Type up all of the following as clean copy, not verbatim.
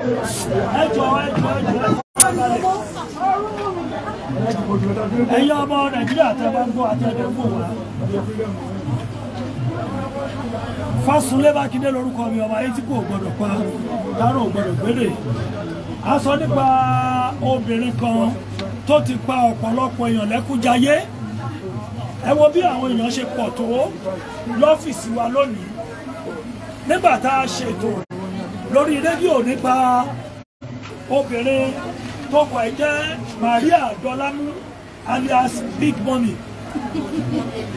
Ẹ jọ̀ọ́ ẹ jọ̀ọ́ ẹ jọ̀ọ́ ẹ̀yin ọmọ Nàìjíríà tẹ́ bá ń gbọ́ àti ẹ̀dẹ̀ fún wa. Fásunlé Mákindé lórúkọ mi, ọmọ ayé tí kò gbọdọ̀ pa, dárò gbọdọ̀ gbélé. A sọ nípa obìnrin kan tó ti pa ọ̀pọ̀lọpọ̀ èèyàn lẹ́kúnjayé. Ẹ wo bí àwọn èèyàn ṣe pọ̀ tó lọ́fíìsì wa lónìí. Nígbà tá a ṣètò lórí rédíò nípa obìnrin tó kọ ẹ jẹ́ Maria Dọ́lámú alias Big Mummy.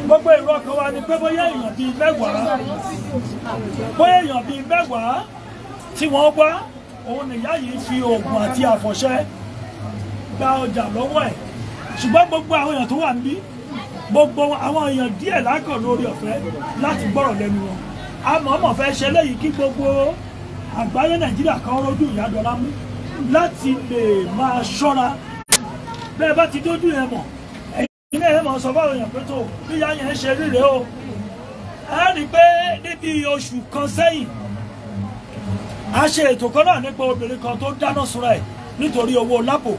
Gbogbo èrò ọkàn wa ni pé bóyá èèyàn bíi mẹ́wàá, bóyá èèyàn bíi mẹ́wàá tí wọ́n wá, òun nìyá yìí fi oògùn àti àfọ̀ṣẹ gba ọjà lọ́wọ́ ẹ̀. Ṣùgbọ́n gbogbo àwọn èèyàn tó wà níbí, gbogbo àwọn èèyàn díẹ̀ lákàn lórí ọ̀fẹ́ láti gbọ́rọ̀ lẹ́nu wọn. A mọ̀ọ́mọ̀ fẹ́ ṣe léyìí kí gbogbo àgbáyé Nàìjíríà kan rójú ìyá Dọ́lámú láti lè máa ṣọ́ra. Bẹ́ẹ̀ bá ti dójú yẹn mọ̀, ẹ̀yin náà ẹ̀ máa sọ fáwọn èèyàn pé tó bí ìyá yẹn ṣe ríre o. Ẹ rí i pé níbi oṣù kan sẹ́yìn, a ṣe ètò kan náà nípa obìnrin kan tó dáná sunra ẹ̀ nítorí owó lápò.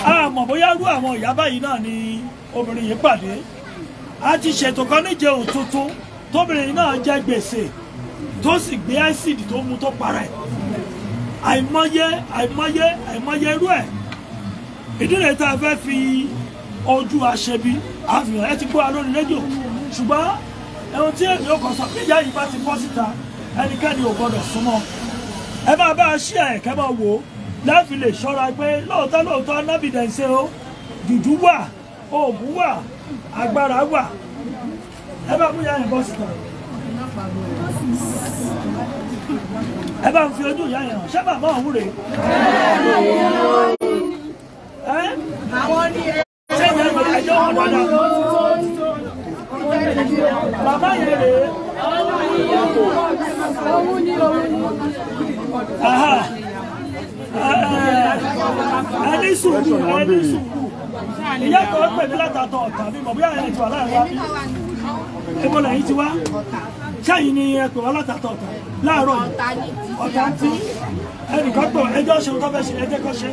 A mọ̀ bóyá rú àwọn ìyá báyìí náà ni obìnrin yìí pàdé. A ti ṣètò kan níjẹun tuntun tóbìnrin náà jẹ gbèsè tó sì gbé ẹ́sìdì tó mu tó para ẹ̀. Àìmọye àìmọye àìmọye irú ẹ̀. Ìdí rẹ̀ tá a fẹ́ fi ojú aṣebi àfihàn ẹ ti gbọ́ wa lórí rédíò. Ṣùgbọ́n ẹ̀hún tí èmi ò kàn sọ pé ìyá yìí bá ti bọ́ síta, ẹnikẹ́ni ò gbọ́dọ̀ súnmọ́. Ẹ máa bá a ṣí ẹ̀kẹ́ máa wò ó láti lè ṣọ́ra pé lóòótọ́ lóòótọ́ nábìdẹ̀ǹsẹ̀ o, jùjú wà, oògùn wà, agbára wà. Ẹ bá mú ìyá yẹn bọ́ síta. Ẹ bá ń fi ojú ìyá yẹn hàn. Ṣé màmá òun rèé? Ṣé ìyá yẹn ẹjọ́ wọn dáadáa? Bàbá yẹn rèé. Ẹni sùúrù, ẹni sùúrù. Ìyá kan pè mí látàtọ̀ ọ̀tà mi mọ̀ bóyá ẹni tí wà láàrin wa. Ebo lẹ́yìn ti wá. Ṣẹ́yìn ni ẹ pè wá látàtọ̀ ọ̀tà láàárọ̀ yìí. Ọ̀tà tí ẹnìkan pè wá, ẹjọ́ ṣe tó fẹ́ ṣe, ẹjẹ́ kan ṣe.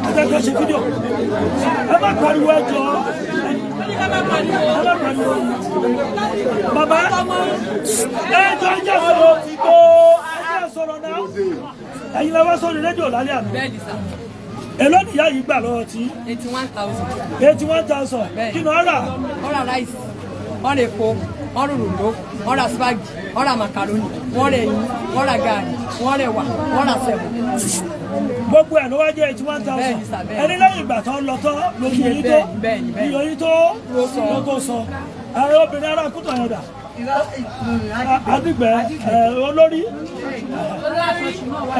Ẹjẹ́ kan ṣe fídíò. Ẹ má pariwo ẹjọ́. Ẹ má pariwo. Bàbá ẹjọ́ ẹjẹ́ sọ̀rọ̀ ẹjẹ́ sọ̀rọ̀ náà. Ẹ̀yin la wá sórí rédíò lálẹ́ àná. Èló ni ìyá yìí gbà lọ́wọ́ tí? 81,000. 81,000. Kí ni ó rà? Ó ra ráìsì, ó ra epo, ó ra òròǹdó, ó ra spaghetti, ó ra macaroni, wọ́n ra ẹyin, wọ́n ra gààrí, wọ́n ra ẹ̀wà, wọ́n ra sẹ̀mó. Gbogbo ẹ̀ ló wá jẹ́ 81,000. Ẹni lẹ́yìn ìgbà tó ń lọ tán lójú yín tó ìyọ̀ yín tó ló tó sọ. Ààrẹ obìnrin ará kútọ̀ yẹn dà. Adigbẹ olórí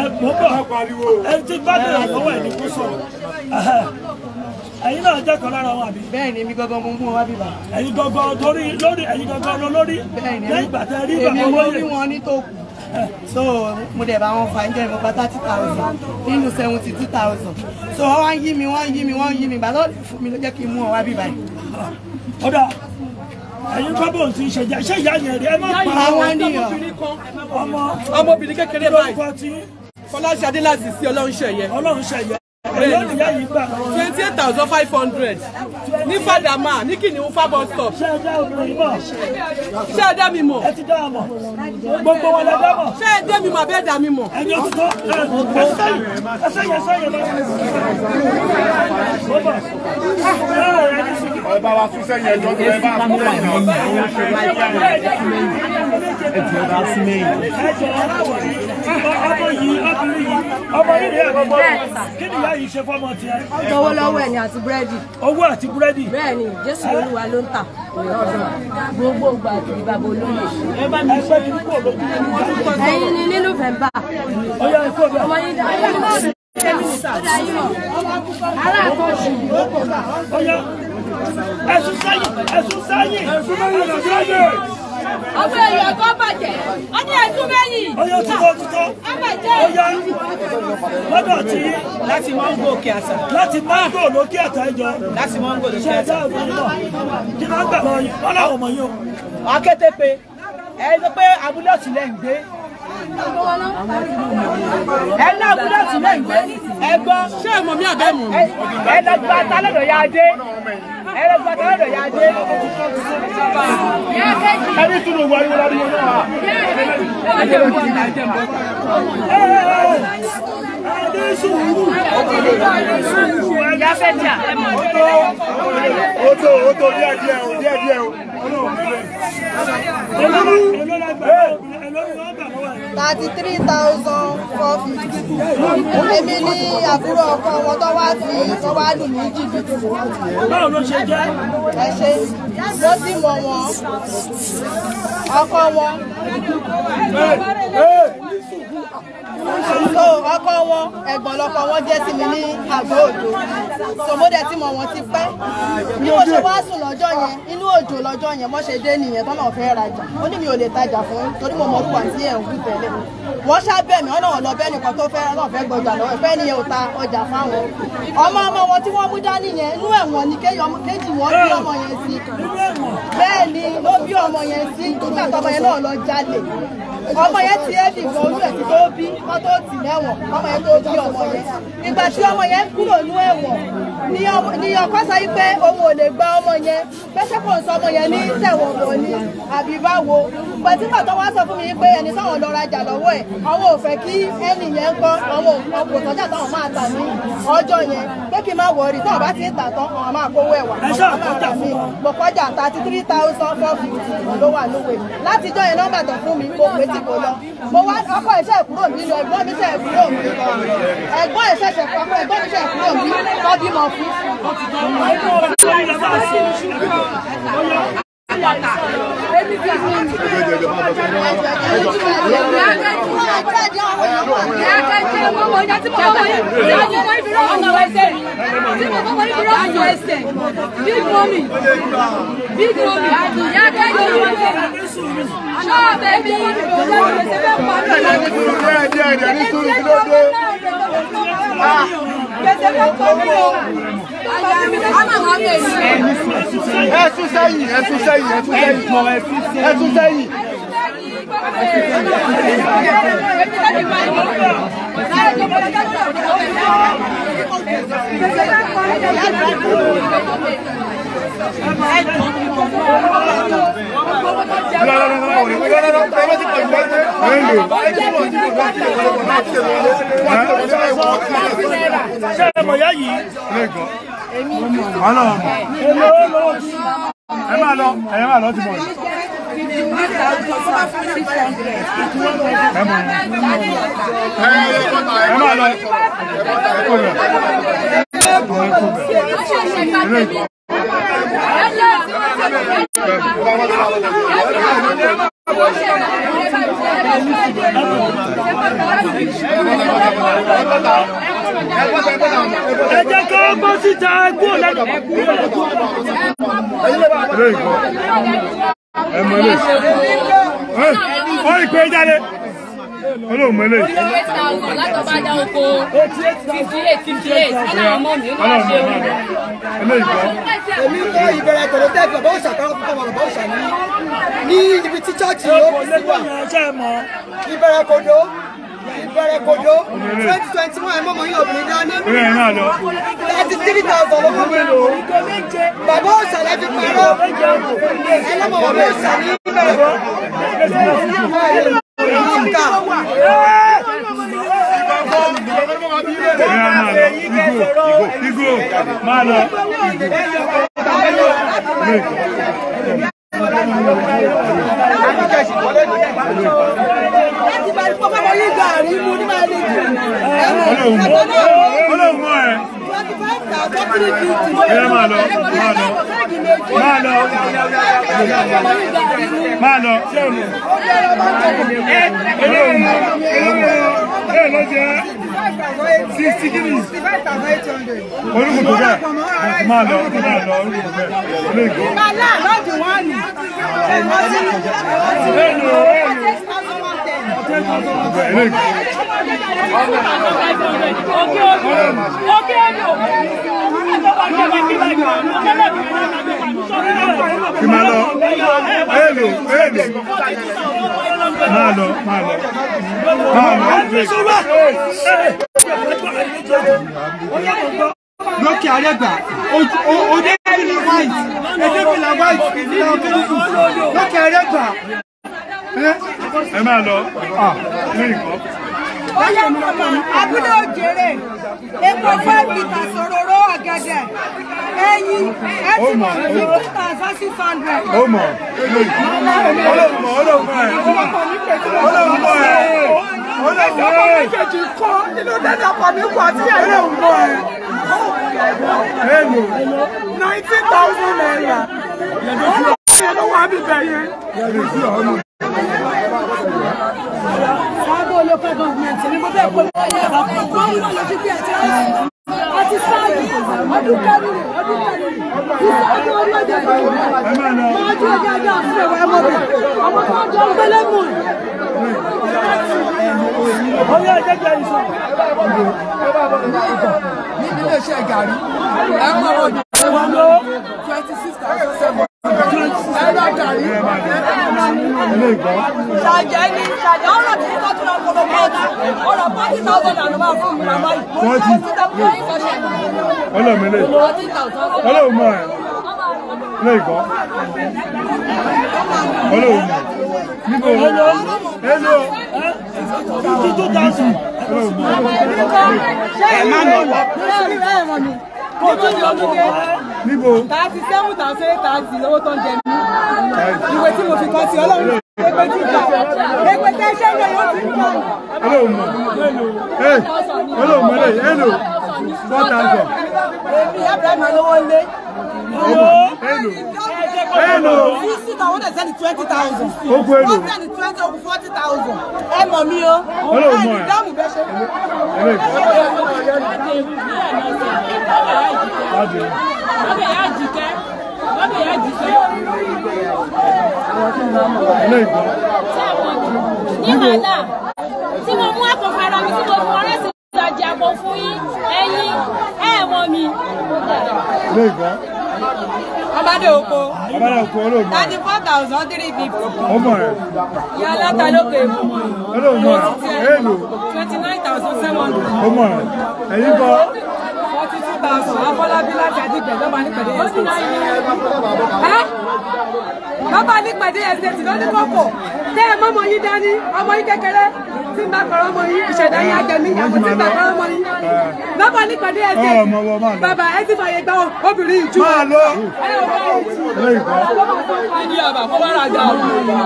ẹ mọ̀ bọ̀ ẹ ti bá bẹ̀rẹ̀ lọ́wọ́ ẹ̀ ní kó sọ̀rọ̀. Ẹ̀yin náà jẹ́ kan lára wọn àbí? Bẹ́ẹ̀ni, èmi gangan mo mú wọn wá bíbá. Ẹ̀yin gangan torí lórí ẹ̀yin gangan lórí lẹ́yìn ìgbà tẹ́ rí bàbá Èmi mo wọlé. rí wọn ní tó kù. So mo dẹ̀ bá wọn fa ẹjọ́ ìmọ̀ gba 30,000 nínú 72,000. So wọ́n wá ń yí mi, wọ́n ń yí mi, wọ́n ń yí mi. Ìgbà tó fún mi ló jẹ́ kí n mú wọn wá bíbá yìí. Ọ̀dà ẹ̀yin kọ́ bóun ti ṣe jẹ́ ṣé ìyá yẹn rí ẹ má pa Àwọn ènìyàn. ọmọ Ọmọbìnrin kékeré báyìí. lórúkọ tí Fọláṣadé láti sí Ọlọ́run ṣẹ̀yẹ. Ọlọ́run ṣẹ̀yẹ. Èló ni ìyá yìí gbà lọ́wọ́? 28,500 ní Fàdámà ní Kìnìún Fábọ̀ stop. Ṣé ẹ dá obìnrin yìí mọ̀? Ṣé ẹ dá mi mọ̀? Ẹ ti dá a mọ̀. Gbogbo wọn lẹ dá mọ̀. Ṣé ẹ dé mi mọ̀ àbí ẹ dá mi mọ̀? Ẹni ó ti tọ́ ẹ sẹ́yìn ẹ sẹ́yìn ẹ sẹ́yìn lọ. Mo bọ̀. Ẹ ní sùúrù. Ẹ bá wa sún sẹ́yìn ẹjọ́ tó ẹ bá sún sẹ́yìn náà. Ọmọ yìí, obìnrin yìí, ọmọ yìí rèé àbí? Kí ni ìyá yìí ṣe fọ́mọ tiẹ̀? Owó lọ́wọ́ ẹ̀ ni àti búrẹ́dì. Owó àti búrẹ́dì. Bẹ́ẹ̀ ni, Jésù Olúwa ló ń tà. Gbogbo ìgbà àti bàbá olóyè. Ẹgbẹ́ kìíní kò lójú. Ẹ̀yin ni ní Nọ́fẹ̀mbà. Ó yá ikú ọ̀bẹ. Ọmọ yín dá ó dá yín mọ̀. Aláàkọ́ṣù. Ó yá. Ẹ̀sùn sẹ́yìn, ẹ̀sùn sẹ́yìn, ẹ̀sùn sẹ́yìn. Ọmọ èèyàn kan bàjẹ́. Ó ní ẹ̀sùn mẹ́yìn. Ó yá òtítọ́ òtítọ́. Ó yá lọ́dọ̀ tí Láti Mọ́ngò òkè àṣà. láti mángò lókè àtà ẹjọ́. Láti Mọ́ngò lókè Ṣé ẹ dá àṣà. obìnrin náà? Kí ni wọ́n gbà lọ́wọ́ yín? Wọ́n láwọn ọmọ yín o. Akétépe ẹ sọ pé abúlé ọ̀tún lẹ́ ń gbé. Ẹ lábúlé tún lè gbé. Ẹ gbọ́. Ṣé ẹ mọ̀ mí àbẹ́ mọ̀ mi? Ẹ lọ gba ata lọ́dọ̀ ya dé. Ẹ lọ gba ata lọ́dọ̀ ya dé. Ẹni tún lè wọ ariwo láriwo náà. Ẹni sùúrù. Ìyá fẹ́ jà. Ó tó díẹ̀ díẹ̀ o, díẹ̀ díẹ̀ o. 33,450. Èmi ní àbúrò ọkọ wọn tó wá fi tó wá lù ní jìbìtì. Báwo ló ṣe jẹ́? Ẹ ṣe ló sì mọ̀ wọ́n ọkọ wọn. So ọkọ wọn ẹ̀gbọ́n lọkọ wọn jẹ́ sí mi ní àgọ́ òjò. So mo dẹ̀ ti mọ̀ wọ́n ti pẹ́. Bí mo ṣe wá sùn lọ́jọ́ yẹn, inú òjò lọ́jọ́ yẹn, mo ṣe dé nìyẹn tọ́nà fẹ́ rajà. Ó ní mi ò lè tajà fún torí mo mọ̀ orúkọ àti ẹ̀ ń kú tẹ́lẹ̀. Wọ́n ṣábẹ̀ mí, ọ̀nà ọ̀lọ́ bẹ́ẹ̀ nìkan tó fẹ́ náà fẹ́ gbọjà lọ́wọ́ ẹ̀fẹ́ nìyẹn ò ta ọjà fáwọn. Ọmọ ọmọ wọn tí wọ́n mú dání yẹn, inú ẹ̀wọ̀n ni kéjì wọn bí ọmọ yẹn sí. Bẹ́ẹ̀ ni ló bí ọmọ yẹn sí nígbà tọmọ yẹn náà lọ jalè. Ọmọ yẹn ti ẹ́ dìgbò ojú ẹ̀ ti tó bí kọ́ tó tì mẹ́wọ̀n ọmọ yẹn tó bí ọmọ yẹn. Ìgbà tí ọmọ yẹn kúrò ní ẹ̀wọ̀n ni ọkọ sọ yìí pé òun ò lè gba ọmọ yẹn pẹ́sẹ́ kò ń sọ ọmọ yẹn ní tẹ̀wọ̀n bọ̀ ni àbí báwo. Pẹ̀tí pàtó wá sọ fún mi pé ẹni táwọn lọ rajà lọ́wọ́ ẹ̀ àwọn ò fẹ́ kí ẹnì yẹn ń kọ́ àwọn ọkọ̀ tọ́jà táwọn máa tà ní ọjọ́ yẹn pé kí n má wọrí táwọn bá ti ń tà tán àwọn máa kówó ẹ̀wà. Mo kọjá 33,450 ló wà lówe. Látijọ́ yẹn nọ́mbà tán fún mi mo pè tí kò lọ. Mo wá ọkọ iṣẹ́ kúrò mi lọ ẹ̀gbọ́n mi ṣe kúrò mi. Ẹ̀gbọ́n ìṣẹ̀ṣẹ̀ kọ́kọ́ ẹ̀gbọ́n mi ṣe kúrò mi kọ́ bímọ fún. Big mommy, big mommy, Ẹ sún sẹ́yìn, ẹ sún sẹ́yìn, ẹ sún sẹ́yìn, ẹ sún sẹ́yìn. Ṣé ẹ mọ̀ yá yìí? Ẹ máa lọ, ẹ máa lọ ti mọ̀. Ẹ máa lọ. Ẹ jẹ́ ká gbọ́ síta ẹgbó lẹ́nu. Ẹ mọ ilé. Ó ìpè jáde. Olóhùn mọ ilé. 8,000 látọ̀bá dá oko. 58, ọ̀nà àwọn ọmọ mi ó ní ṣe o. Èmi kọ́ ìbẹ̀rẹ̀ tọ̀dọ̀ tẹ́ bàbá òòṣà kan fún bàbá òòṣà ní ibi tí chọ́ọ̀chì OPC wà. Ìbẹ̀rẹ̀ kodo. Ìbẹ̀rẹ̀ kodo 2021 ẹ̀mọ́ mọ̀ yín obìnrin dání. 33,000 lówó mi. Bàbá òòṣà lẹ́ fi parọ́. Ẹlọ́mọ̀ bàbá òòṣà ní ìbẹ̀rẹ̀. Igo, máa lọ. Láti bá ní pọ́pọ́ yín gàrí mu ní máa lè jù. Olóhùn mọ́ ẹ. 25,350. Ẹ máa lọ, máa lọ. Máa lọ. Máa lọ. Olóhùn mọ́. Ẹ lọ jẹ́ 60 guineas. Olùkùn tó bẹ́ẹ̀. Máa lọ, máa lọ, olùkùn tó bẹ́ẹ̀. Olóhùn. Bàlá lọ́dún wọn ni. Kí máa lọ. Èlò, èlò. Máa lọ, máa lọ. Máa lọ. Lókè Arẹ́gbà, Odébìlà white, Odébìlà white, ìlà Òkèlùkù, lókè Arẹ́gbà. Ẹ máa lọ, ní ìkọ́. Abúlé òjèrè, epo 5 litres òróró ọ̀gẹ̀dẹ̀, ẹyin, ẹtì mọ̀ 50,600. Ó mọ̀, olóòmọ̀, olóòmọ̀ ẹ̀, olóòmọ̀ ẹ̀, olóòmọ̀ ẹ̀. Méjèèjì kọ́ inú dẹ́dà pọ̀ mí kú àti olóòmọ̀ ẹ̀. Èlò. 19,000 naira. Olóòmọ̀ ló wà bíbẹ̀ yẹn. Sábò local government ní mo fẹ́ polówó yẹn. Gómìnà ló fi bí ẹ̀jẹ̀ àti sáàyè ọdún kẹrin ọdún kẹrin. Ìsáàyè orí ọjọ́ ìgbà. Máa ju ọjọ́ ajá fún ẹ̀wọ̀ ẹ̀mọ́ bẹ̀. Ọmọ tó ń jọ gbélé mù. Ọyá ẹ̀jẹ̀ ìsọ̀. Ní ilé-iṣẹ́ gàrí, ẹ mọ̀ ọ́ 26,700. Ẹ̀rọ gàrí. Ṣàjẹ́ ni ṣàjẹ́ ọ̀rọ̀ tí kò tún lọ kọ́ pọ́ọ̀tù ọ̀rọ̀ 40,000 àná máa fún mi màmá yìí. Ọlọ́mọlé. Ọlọ́mọ ẹ̀. Ilé ìkọ́. Ọlọ́mọ. Níbo? Hello. 52,000. Ṣé ẹ máa ń lọ? Níbo? 37,830 lówó tó ń jẹ mí. Ìwé tí mo fi kọ́ sí Ọlọ́run ẹgbẹ́ tí ìgbà ẹgbẹ́ tẹ́ ṣẹ́ ń lọ yóò ti ń bọ̀. Ọlọ́mọ. Ọlọ́mọ lè hello. 4,000. Èmi Abraham lówó lé. Hello. Hello. 60,000 send 20,000. Ó kú èlò. Wọ́n send 20 ó kú 40,000. Ẹ mọ̀ mí o. Ọlọ́mọ ẹ̀. Dáàmú bẹ́ ṣe. Ilé ìkọ́. Ilé ìkọ́. Ní wàhálà tí mo mú àkànfàrà mi tí mo fún ọ̀rẹ́ sí ìdajì àpò fún yín ẹ̀yin ẹ̀ mọ̀ mi. Ilé ìkọ́. Ọbádé oko. Ọbádé oko olóòmọ. 34,350. Ọmọ rẹ̀. Ìyá aláta lókè èkó. Olóòmọ rẹ̀. Èlò. 29,700. Ọmọ rẹ̀. Ẹ̀yin kọ́. 42,000. Afọlábí láti Àdìgbẹ́ lọ́ba nípẹ̀dé estate. Bàbá nípẹ̀dé estate ló ní kókò. Tẹ́ ẹ mọ́mọ yín dání, ọmọ yín kékeré tí ń bá kọ̀rọ̀ ọmọ yín, ìṣẹ̀dá yín ajẹmí, ìyàwó tí ń bá kọ̀rọ̀ ọmọ yín. Bàbá nípẹ̀dé estate. Bàbá ẹ ti fàyè gba obìnrin ìjú. Máa lọ. Ilé ìkọ́.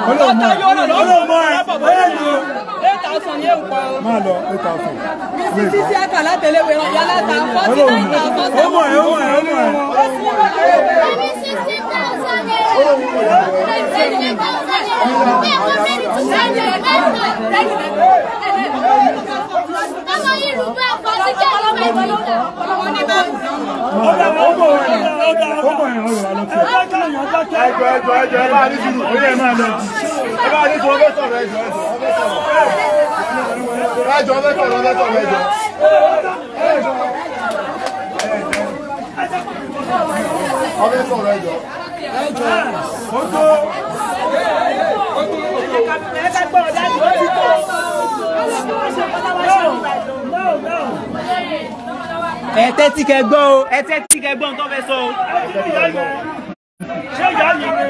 Olóòmọ. Olóòmọ ẹ̀. Èlò. 8,000 ní èwùpọ̀. Máa lọ 8,000. Mísí Sísí Àkàlà tẹ̀lé wẹ̀rọ yálà ta 49,000. Ọmọ ẹ̀ ọmọ ẹ̀ ọmọ ẹ̀. Èmi 16,000 naira. 16,000 naira. Bẹ́ẹ̀ wọ́n mẹ́rin tún ṣáájú ẹ̀ mẹ́ta. Tọ́mọ yìí rú bá àpò àti jẹ́ ìfẹ́ ìgbà. Ọmọ ẹ̀ ọmọ ẹ̀ ọ̀rọ̀ àlọ́ tí. Ẹjọ́ ẹjọ́ ẹjọ́ ẹ bá ní sùúrù. Ó yẹ máa lọ. Ẹ bá ní sùúrù ọbẹ̀ sọ̀rọ̀ ẹjọ́ ẹjọ́ ọbẹ̀ sọ̀rọ̀. Ẹjọ́ ọbẹ̀ sọ̀rọ̀ ọbẹ̀ sọ̀rọ̀ ẹjọ́. Ọbẹ̀ sọ̀rọ̀ ẹjọ́. Ó tó. Ẹ tẹ́tí kẹ́ gbọ́ o, ẹ tẹ́tí kẹ́ gbọ́ nǹkan fẹ́ sọ o. Ṣé ìyá yìí ni?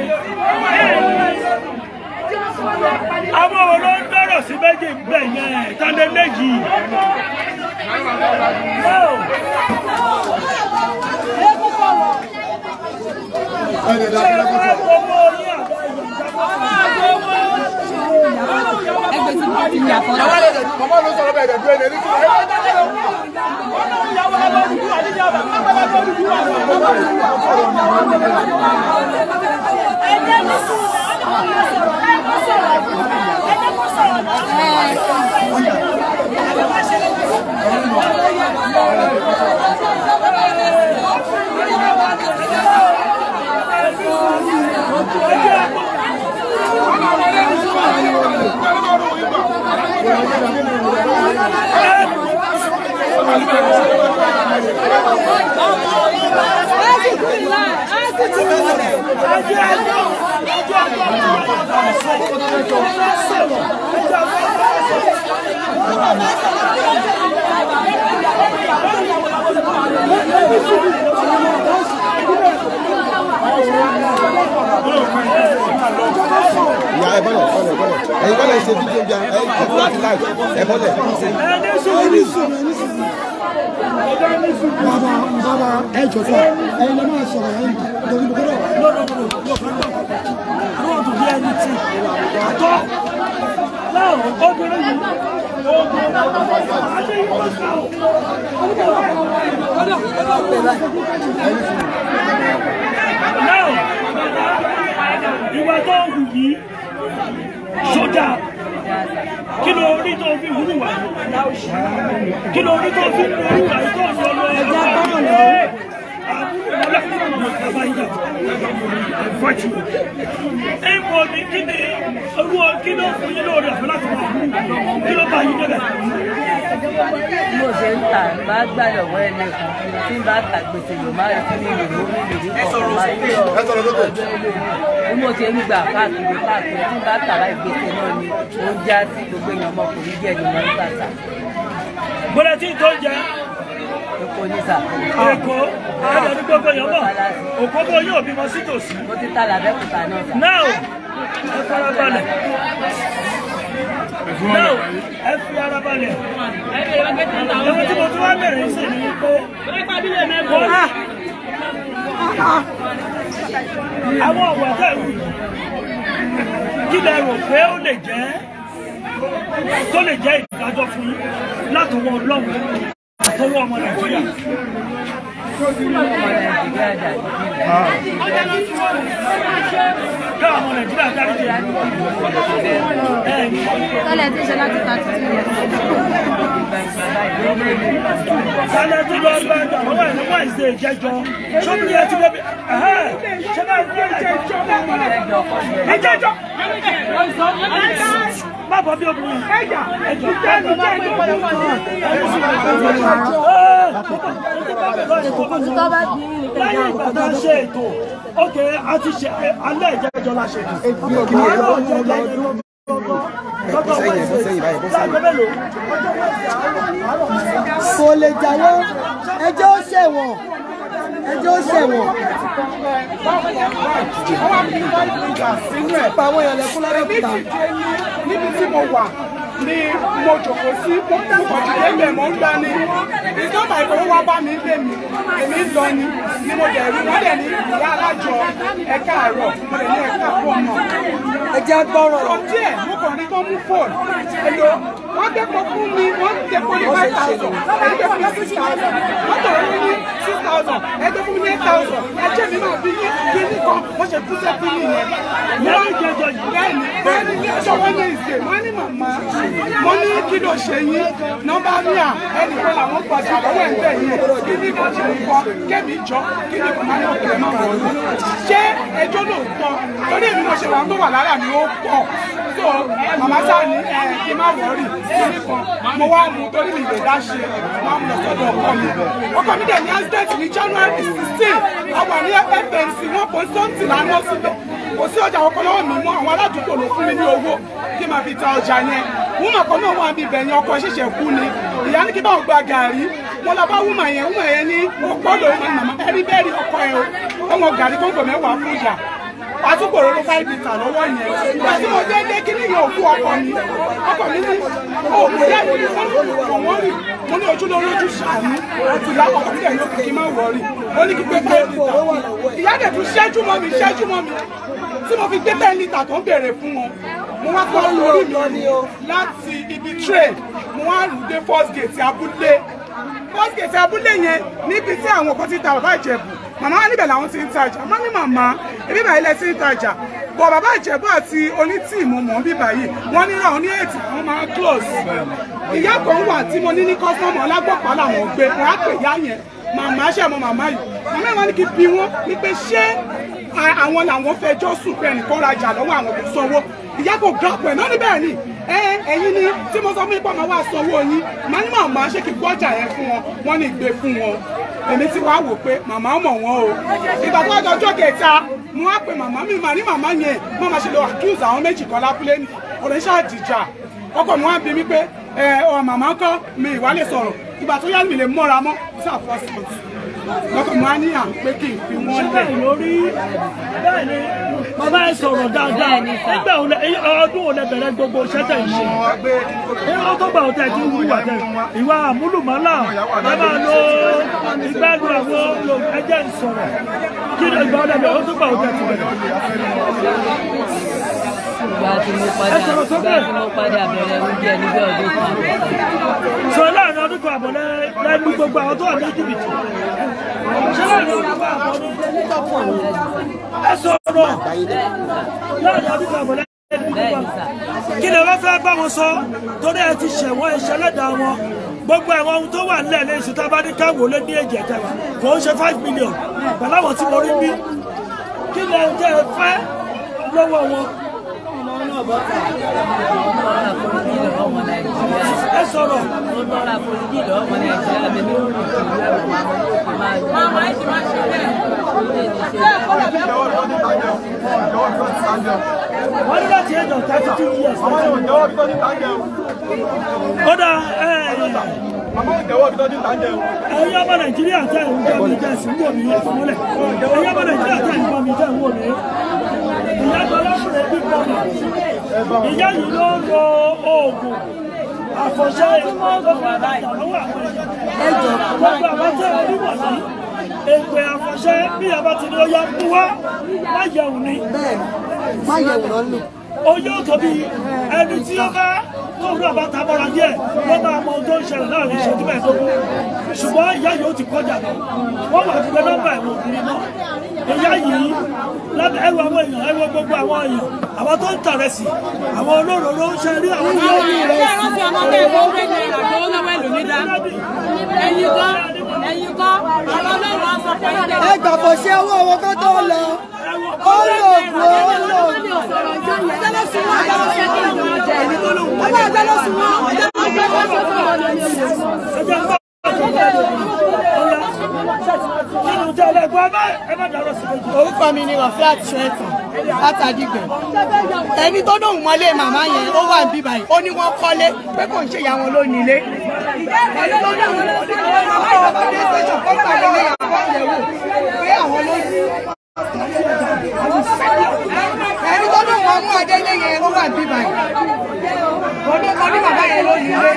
Àwọn wo ló ń dọ̀rọ̀ sí méjì bẹ́ẹ̀ yẹn? Tàbí méjì. Ṣé ẹ gbowó yín àbá Màmá ló sọ̀rọ̀ bẹ́ẹ̀ dẹ̀ dúró ẹni tí Ẹ sì kú ìlà, ẹ sì Ìyá ẹ bọ́lẹ̀ bọ́lẹ̀ bọ́lẹ̀ ẹ̀yin bọ́lẹ̀ ṣe fídíò bí ẹ láti láì ẹ bọ́lẹ̀. Bàbá bàbá ẹ jọ sọ ẹ̀yin lè máa sọ̀rọ̀ ẹ̀yin torí mo gbọ́dọ̀. No, I don't want to hear anything at all. Now, obìnrin yìí, obìnrin now, ìwà tó ń hù yìí, sódà, kí ló rí tó fi hùrù wà? Kí ló rí tó fi hùrù wà tó ń lọ lọ ẹja báwọn lọ? Ìbò ní kí ni orú kí ló fún yín lóore ọ̀fẹ́ láti máa hù? Kí ló bá yín débẹ̀? Bí mo ṣe ń tà bá gbà lọ́wọ́ ẹ̀ lẹ́kùn tí ń bá tà gbèsè lò máa rí sí ìlú ní ìlú kọ̀ọ̀kan máa ń lọ ọjọ́ ìlú. Bí mo ṣe ń gbà káàkiri káàkiri tí ń bá tà láì gbèsè náà ni ó ń já sí gbogbo èèyàn ọmọkùnrin díẹ̀ ni mo ń gbà tà. Gbọ́dọ̀ tí tó ń jẹ Èkó ní sà. Èkó ẹ̀dẹ̀ ní gbogbo èèyàn mọ̀ òpópó yóò bímọ sí tòsí. Mo ti ta làbẹ́kúta náà sà. Now ẹ fara balẹ̀. Now ẹ fi ara balẹ̀. Ẹ̀wọ̀n tí mo tún wá bẹ̀rẹ̀ sí ni pé àwọn ọ̀wà tẹ̀ wù kí lẹ rò pé ó lè jẹ́ tó lè jẹ́ ìdájọ́ fún yín látọwọ́ Ọlọ́run àtọwọ́ ọmọ Nàìjíríà. Ká ọmọ Nàìjíríà dáríjì. Tọ́lẹ̀ tí ń ṣe láti ta títí rẹ̀. Sálẹ̀ tó lọ bá ẹgbà lọ́wọ́ ẹ̀ ní Wẹ́ǹsì ìjẹjọ. Ṣóbi ẹ ti débi. Ṣé bá ń gbé ìjẹjọ? Ìjẹjọ. Má bọ̀ bí obìnrin. Ẹja lẹ́yìn ìgbà tá a ṣe ètò ókè a ti ṣe alẹ́ ìjẹ́jọ́ la ṣe ètò. Kò lè jáwọ́ ẹjọ́ ó ṣẹ̀wọ̀n ẹjọ́ ó ṣẹ̀wọ̀n. Pa àwọn èèyàn lẹ́kún lábẹ́òkúta. Níbi tí mo wà ni mo jòkó sí mo kàn dìde bẹ̀ mọ́ ń gbá ni ìjọba ìkọ̀wé wá bá mi lé mi èmi ń lọ ni ni mo dẹ̀ rí wọ́n dẹ̀ ní ìyá alájọ ẹ káàárọ̀ mo dẹ̀ ní ẹ káàárọ̀ mọ́. Ẹ jẹ́ gbọ́rọ̀. From there mo kàn rí tó mú fóònù èlò wọ́n dẹ́pọ̀ fún mi wọ́n dẹ́pọ̀ ní 5,000 ẹ gbé fún mi 6,000 wọ́n tọ̀rọ̀ mi ní 6,000 ẹ gbé fún mi ní 8,000 ẹ jẹ́ mi máa bí yín kí ní kan wọ́n ṣe kú sẹ́kún nìyẹn. Bẹ́ẹ̀ni bẹ́ẹ̀ni ní ọjọ́ Wednesday wọ́n ní màmá mo ní kí ló ṣe yín nọ́mbà míà ẹnìkan làwọn gbàjà lọ́wọ́ ẹ̀ ń bẹ̀ yẹn kí ní kan ṣe ń kọ́ kémi jọ kí ní kan máa ní òkè máa wọ̀ ọ́ ṣé ẹjọ́ lóòótọ́ torí èmi mo ṣe wà tó wà lára mi ó pọ̀ so màmá sáà ní ẹ kí má wọ̀ọ́rì kí ní kan mo wá mú torí mi lè dá ṣe mo wá mú lọ sọ́dọ̀ ọkọ mi ọkọ mi dẹ̀ ní accident ní January 16 a wà ní FMC wọ́n pọ̀ sọ́ǹtì lánàá síbẹ̀ kò sí ọjà ọkọ lọ́wọ́ mi mọ́ àwọn aládùúgbò ló fún mi ní owó kí n máa fi ta ọjà yẹn wúmà kan náà wà níbẹ̀ yẹn ọkọ ṣẹ̀ṣẹ̀ kú ni ìyá ní kí báwọn gba gàrí mo lọ bá wúmà yẹn wúmà yẹn ní ọkọ lòun máa màmá ẹrí bẹ́ẹ̀ rí ọkọ ẹ o ọmọ gàrí kóńgò mẹ́wàá fún ìyá àtúkò ló 5 litre lọ́wọ́ yẹn ìgbà tí mo dé dé kí ni yẹn òkú ọkọ mi ọkọ mi ní òkú yẹn ní kò wọ́n rì mo ní ojú lórí ojú ṣàánú ìyá ọkọ mi dẹ̀ ní òkú kí n má wọ̀ọ́rì ó ní kí gbé 5 litre ìyá dẹ̀ tún ṣẹ́jú mọ́ mi ṣẹ́jú mọ́ mi tí mo fi gbé 10 litre tó ń béèrè fún wọn mo wá kọ́ lórí mi láti ibi train mo wá rù dé first gate abúlé first gate abúlé yẹn níbi tí àwọn kan ti ta bàbá Ìjẹ̀bù màmá wa níbẹ̀ làwọn ti ń tajà má ní màmá ibi báyìí lẹ ti ń tajà bọ̀ bàbá Ìjẹ̀bù àti onítìí mo mọ̀ bí báyìí wọ́n ní ra oní ètì àwọn máa close ìyá kan wà tí mo ní ní kọ́sọ́mù ọlágbọ̀pá làwọn gbé wọ́n á pè ìyá yẹn màmá ṣe mọ màmá yìí màmá yẹn wọ́n ní kí bí wọ́n ní pé ṣé àwọn làwọn fẹjọ́ sùn pé ẹnìkan rajà lọ́wọ́ àwọn kò sanwó ìyá kò gbàpọ̀ ẹ̀ náà ní bẹ́ẹ̀ ni ẹ̀yin ni tí mo sọ fún yín pé màá wá sanwó yín màá ní màmá ṣé kí gbọ́jà yẹn fún wọn wọ́n ní gbé fún wọn Èmi ti wá wò pé màmá mọ̀ wọ́n o. Ìgbà tó wá dọjọ́ kẹta, mo wá pe màmá mi, màá ní màmá yẹn, mo máa ṣe lọ accuse àwọn méjì kan lábúlé ní ọ̀rẹ́ ṣáà dìjà. Ọkọ mi wá bí mi pé ẹ ọ màmá kọ́ mi ìwà lè sọ̀rọ̀. Ìgbà tó yá mi lè mọ́ra mọ́, sáà first month. Lọ́kọ̀ mi wá ní à pé kí n fi wọ́n lẹ̀. Lórí bẹ́ẹ̀ ni bàbá ẹ sọ̀rọ̀ dáadáa. Nígbà ọdún wo lẹ bẹ̀rẹ̀ gbogbo iṣẹ́ tẹ̀ ń ṣe? Ó tó gbà ọ̀tẹ̀ tí ń wúwà tẹ̀. Ìwà àmúlùmálà ẹ máa lo ìgbàlù àwọn ẹjẹ́ ń sọ̀rọ̀. Kí ni ìgbà ọdẹ bẹ̀rẹ̀? Ó tó gbà ọ̀tẹ̀ ti bẹ̀rẹ̀. Ìgbà tí mo padà bẹ̀rẹ̀ oúnjẹ níbi ọdún kan. Sọ láàrin ọdún kan àbọ̀ lẹ́nu gbogbo àwọn tó wà ní jìbìtì. Ṣé láàrin ọdún kan àbọ̀ ní? Ẹ sọ̀rọ̀ láàrin ọdún kan àbọ̀ lẹ́nu gbogbo àwọn. Kí ni wọ́n fẹ́ bá wọn sọ? Torí ẹ ti ṣẹ̀wọ̀n ìṣẹ̀lẹ̀dà wọn. Gbogbo ẹ̀wọ̀n ohun tó wà nílẹ̀ lẹ́sìn tá a bá ní káwọ́ lé ní èjì ẹ̀tẹ̀ kò ń ṣe 5 million. Pẹ̀lú àwọn tí mo rí bí. Kí ni ẹ jẹ́ ẹ fẹ́ lọ́wọ́ wọn? Ẹ sọ̀rọ̀. Mo tọrọ àforíjì lọ́wọ́ ọmọ Nàìjíríà mi ní Màmá ẹ ṣe máa ṣe bẹ́ẹ̀. Wọ́n ní láti ẹjọ́ 32 years. Ó dá ẹ̀yin ọmọ Nàìjíríà tẹ̀ ń gbọ́ mi tẹ̀ sí ń wò mí ẹ̀fọ́mọ́lẹ̀. Ẹ̀yin ọmọ Nàìjíríà tẹ̀ ń gbọ́ mi tẹ̀ ń wò mí. Ìyá gbọ́lọ́kùnrin bí gbọ́mọ̀. Ìyá yìí ló ń lo oògùn àfọ̀ṣẹ́ ìmọ̀ọ́gbọ̀n lọ́wọ́ àwọn èèyàn. Gbogbo àwọn tẹ́ ẹ níwọ̀n sí èpè àfọ̀ṣẹ́ bí a bá ti ní ó yá mú wá má yẹ̀wù ni. Má yẹ̀wù lọ lò. Ó yóò tóbi ẹni tí ó bá tóun náà bá ta mọ́ra díẹ̀ ló máa mọ ohun tó ń ṣẹlẹ̀ láàrin ìṣẹ́jú mẹ́ẹ̀ẹ́dógún. Ṣùgbọ́n ìyá yìí ó ti kọjá lọ. Wọ́n wà gbé nọ́mbà ẹ̀wọ̀n òbí náà. Ìyá yìí lábẹ́ ẹrù àwọn èèyàn ẹrù gbogbo àwọn èèyàn àwọn tó ń tàrẹ sí àwọn olóròró ń ṣe rí àwọn tó ń rẹ̀ sí. Ẹ gbà fọ̀ ṣe owó owó kó tó lọ. Ó lò ògùn ó lò ògùn. Orúkọ mi ni Rafiat Ṣẹ́tàn látàdígbẹ̀. Ẹni tó dóhùn mọ́lé màmá yẹn ó wà níbí báyìí. Ó ní wọ́n kọ́lé pé kò ń ṣe ìyá wọn ló nílé. Ẹni tó dóhùn mọ́lé màmá yẹn bá dé station kó pàdé ní àwọn ìyẹ̀wò pé àwọn ló ní. Ẹni tó dóhùn wọn mú adélé yẹn ó wà níbí báyìí. Ọdún kan ní bàbá yẹn ló nílé.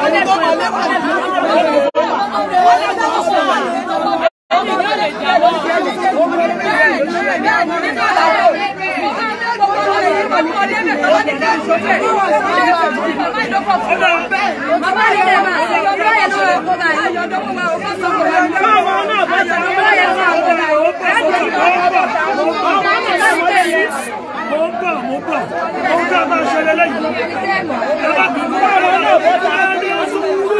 Ẹni tó mọ̀lé wà níbí. Mo ń bọ̀, ohun tó máa ṣẹlẹ̀ lẹ́yìn. Ẹ bá bí bọ́ọ̀lù náà bọ́ tá a ní sùúrù.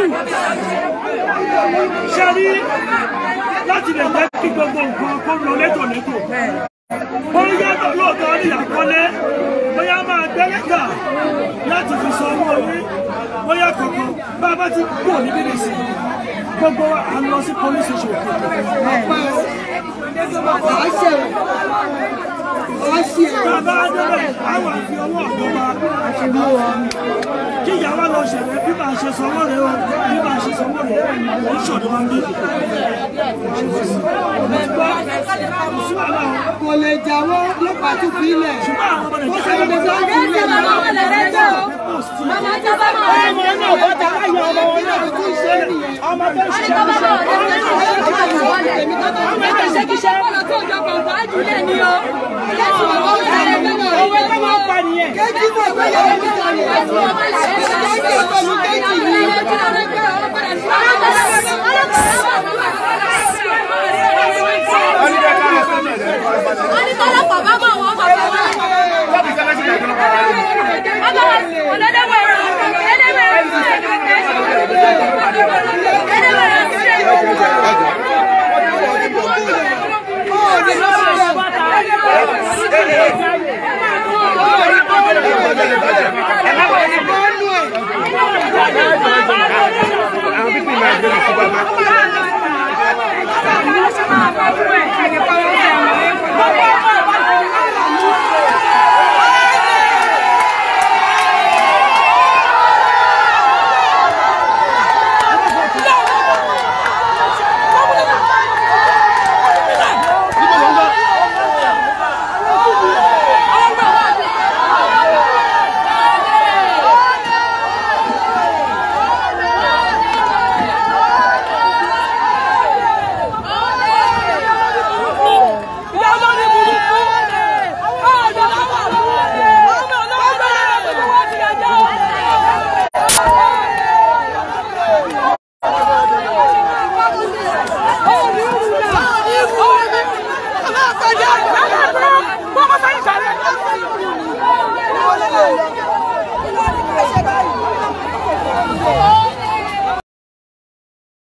Ṣé rí láti lè jẹ́ kí gbogbo nǹkan kó lọ létòlétò? Bóyá lóòótọ́ ní àkọlé, bóyá máa gbé lẹ́tà láti fi sọ owó orí, bóyá kankan bá a bá ti kúrò níbí nísìnyí. Gbogbo wa à ń lọ sí police station. Bàbá Adébẹ̀ àwọn àfi ọwọ́ ọ̀dọ́ wa kí ìyá wa lọ ṣẹlẹ̀ bí màá ṣe sanwó rẹ̀ o bí màá ṣe sanwó rẹ̀ o ń ṣọ̀dọ̀ wa bí. Kò lè jà wọ́n ló pàtó fi ilẹ̀. Ṣùgbọ́n àwọn ọmọ Ó ṣe lè sọ fi ilẹ̀ Kéjì mọ̀ pé yàrá mi ta ni. Kéjì pẹ̀lú kéjì yìí. Ọ̀dà.